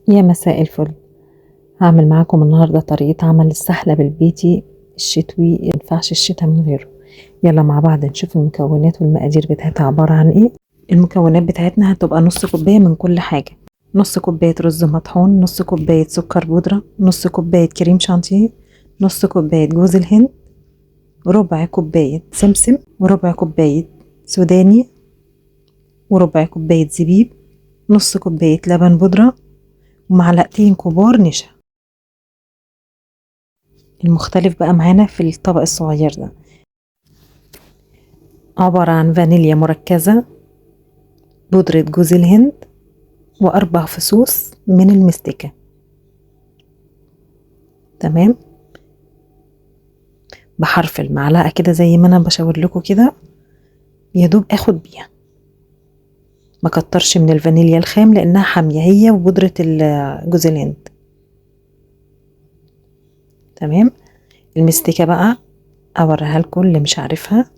يا مساء الفل. هعمل معاكم النهارده طريقة عمل السحلب البيتي الشتوي، مينفعش الشتاء من غيره. يلا مع بعض نشوف المكونات والمقادير بتاعتها عبارة عن ايه. المكونات بتاعتنا هتبقى نص كوباية من كل حاجة، نص كوباية رز مطحون، نص كوباية سكر بودرة، نص كوباية كريم شانتيه، نص كوباية جوز الهند، ربع كوباية سمسم، وربع كوباية سوداني، وربع كوباية زبيب، نص كوباية لبن بودرة، ومعلقتين كبار نشا. المختلف بقى معانا في الطبق الصغير ده عبارة عن فانيليا مركزة، بودرة جوز الهند، و4 فصوص من المستكة. تمام، بحرف المعلقة كده زي ما انا بشاور لكم كده، يا دوب اخد بيها، ما كترش من الفانيليا الخام لانها حامية هي وبودرة جوز الهند. تمام. المستكة بقى اوريها لكم اللي مش عارفها،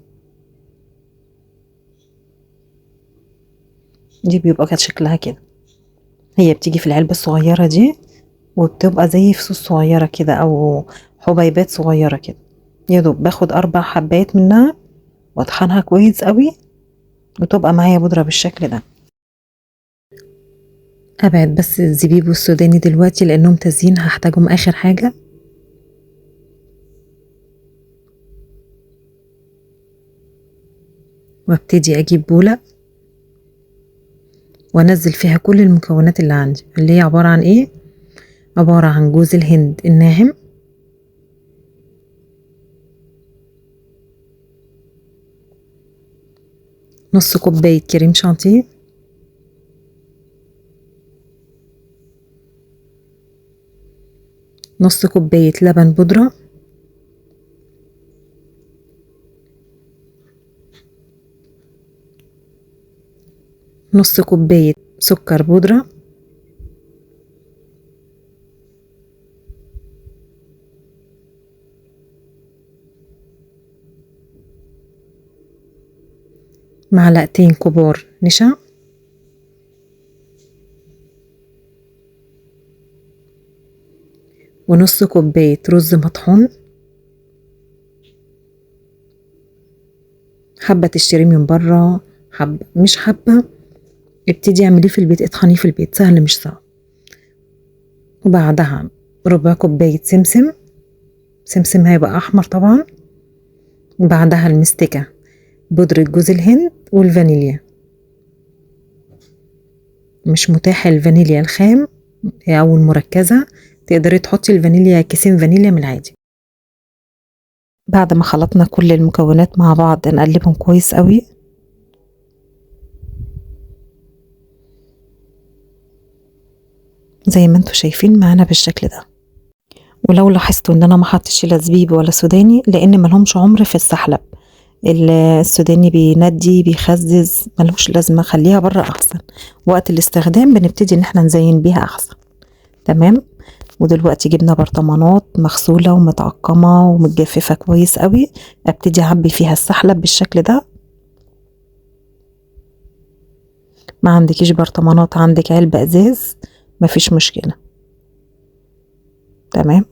دي بيبقى كانت شكلها كده، هي بتيجي في العلبة الصغيرة دي وبتبقى زي فصوص صغيرة كده او حبيبات صغيرة كده. يا دوب باخد 4 حبات منها واطحنها كويس قوي وتبقى معايا بودرة بالشكل ده. ابعد بس الزبيب والسوداني دلوقتي لانهم تزيين هحتاجهم اخر حاجة. وابتدي اجيب بولة وانزل فيها كل المكونات اللي عندي، اللي هي عبارة عن ايه؟ عبارة عن جوز الهند الناعم، نص كوباية كريم شانتيه، نص كوباية لبن بودرة، نص كوباية سكر بودرة، معلقتين كبار نشا، ونص كوباية رز مطحون. حابة تشتري من بره، حابة مش حابة ابتدي اعمليه في البيت، اطحنيه في البيت، سهل مش صعب. وبعدها ربع كوباية سمسم، سمسم هيبقى احمر طبعا. وبعدها المستكة، بودرة جوز الهند والفانيليا. مش متاح الفانيليا الخام او المركزة، تقدري تحطي الفانيليا كيسين فانيليا من العادي. بعد ما خلطنا كل المكونات مع بعض نقلبهم كويس قوي. زي ما انتوا شايفين معانا بالشكل ده. ولو لاحظتوا ان انا ما حطيتش لا زبيب ولا سوداني لان ملهمش عمر في السحلب، السوداني بيندي بيخزز ملهوش لازمه، خليها بره احسن. وقت الاستخدام بنبتدي ان احنا نزين بيها احسن. تمام. ودلوقتي جبنا برطمانات مغسوله ومتعقمه ومتجففه كويس قوي، ابتدي اعبي فيها السحلب بالشكل ده. ما عندكيش برطمانات، عندك علبة ازاز، مفيش مشكلة. تمام.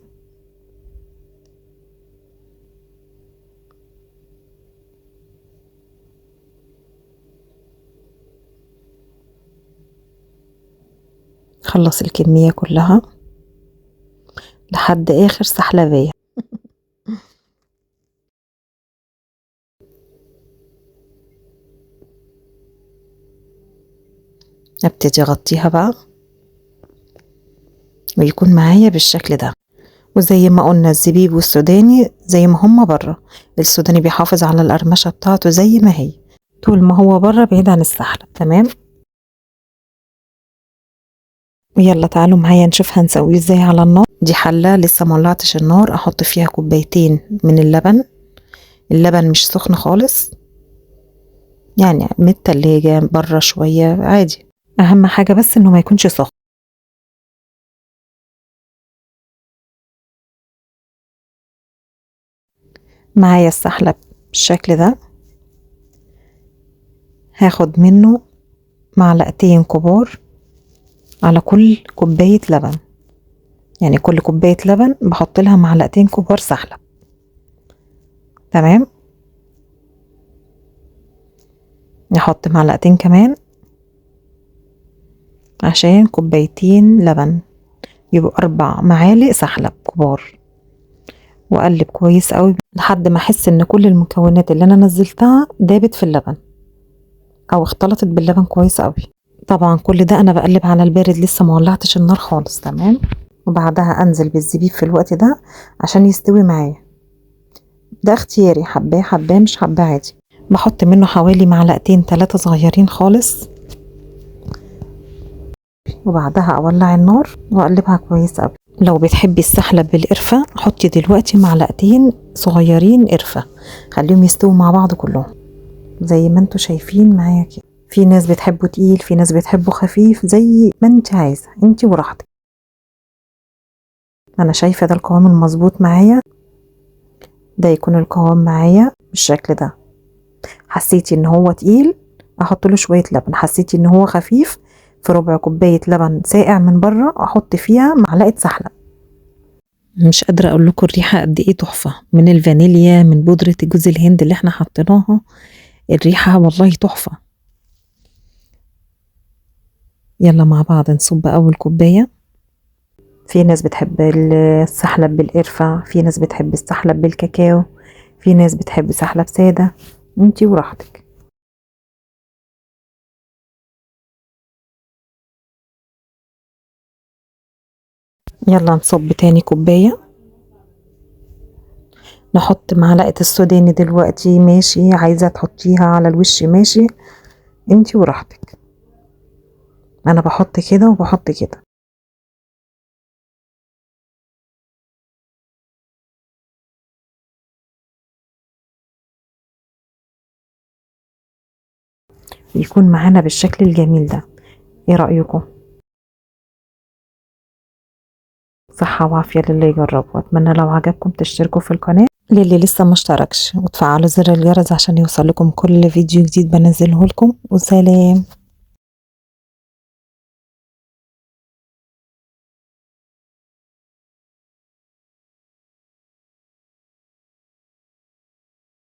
خلص الكمية كلها لحد آخر سحلبية. ابتدي اغطيها بقى ويكون معايا بالشكل ده. وزي ما قلنا الزبيب والسوداني زي ما هما بره، السوداني بيحافظ على القرمشة بتاعته زي ما هي طول ما هو بره بعيد عن السحلب. تمام. ويلا تعالوا معايا نشوف هنسويه ازاي على النار. دي حلة لسه ما ولعتش النار، احط فيها كوبايتين من اللبن. اللبن مش سخن خالص، يعني من التلاجة بره شوية عادي، اهم حاجة بس انه ما يكونش سخن. معايا السحلب بالشكل ده، هاخد منه معلقتين كبار على كل كوباية لبن، يعني كل كوباية لبن بحط لها معلقتين كبار سحلب. تمام، نحط معلقتين كمان عشان كوبايتين لبن يبقوا 4 معالق سحلب كبار. واقلب كويس قوي لحد ما احس ان كل المكونات اللي انا نزلتها دابت في اللبن او اختلطت باللبن كويس قوي. طبعا كل ده انا بقلب على البارد، لسه ما ولعتش النار خالص. تمام، وبعدها انزل بالزبيب في الوقت ده عشان يستوي معايا. ده اختياري، حباه حباه، مش حباه عادي. بحط منه حوالي معلقتين 3 صغيرين خالص، وبعدها اولع النار واقلبها كويس قوي. لو بتحبي السحلب بالقرفة حطي دلوقتي معلقتين صغيرين قرفة، خليهم يستووا مع بعض كلهم زي ما انتوا شايفين معايا كده. في ناس بتحبه تقيل، في ناس بتحبه خفيف، زي ما انت عايزة، انت وراحتك. انا شايفة ده القوام المظبوط معايا، ده يكون القوام معايا بالشكل ده. حسيتي ان هو تقيل احط له شوية لبن، حسيتي ان هو خفيف في ربع كوباية لبن ساقع من بره احط فيها معلقة سحلب. مش قادرة اقول لكم الريحة قد ايه تحفة، من الفانيليا، من بودرة جوز الهند اللي احنا حطيناها، الريحة والله تحفة. يلا مع بعض نصب اول كوباية. في ناس بتحب السحلب بالقرفة، في ناس بتحب السحلب بالكاكاو، في ناس بتحب سحلب سادة، انتي وراحتك. يلا نصب تاني كوباية. نحط معلقة السوداني دلوقتي، ماشي، عايزة تحطيها على الوش ماشي، انتي وراحتك. انا بحط كده وبحط كده. يكون معانا بالشكل الجميل ده. ايه رأيكم؟ صحة وعافية للي يجربوا. اتمنى لو عجبكم تشتركوا في القناة للي لسه ما اشتركش، وتفعلوا زر الجرس عشان يوصل لكم كل فيديو جديد بنزله لكم. وسلام.